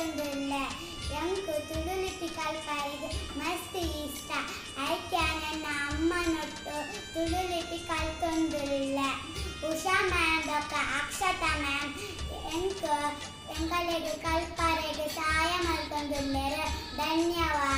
ಕಲ್ತೊಂದುಲ್ಲೆ. ಎಂಕ್ ತುಳು ಲಿಪಿ ಕಲ್ಪರೆಗ್ ಮಸ್ತ್ ಇಷ್ಟ. ಐಕೆ ಯಾನ್ ಎನ್ನ ಅಮ್ಮನೊಟ್ಟು ತುಳು ಲಿಪಿ ಕಲ್ತೊಂದುಲ್ಲೆ. ಉಷಾ ಮ್ಯಾಮ್ ಬೊಕ್ಕ ಅಕ್ಷತಾ ಮ್ಯಾಮ್ ಎಂಕ್ ಎಂಕಲೆಗ್ ಕಲ್ಪರೆಗ್ ಸಹಾಯ ಮಲ್ತೊಂದುಲ್ಲೆರ್. ಧನ್ಯವಾದ.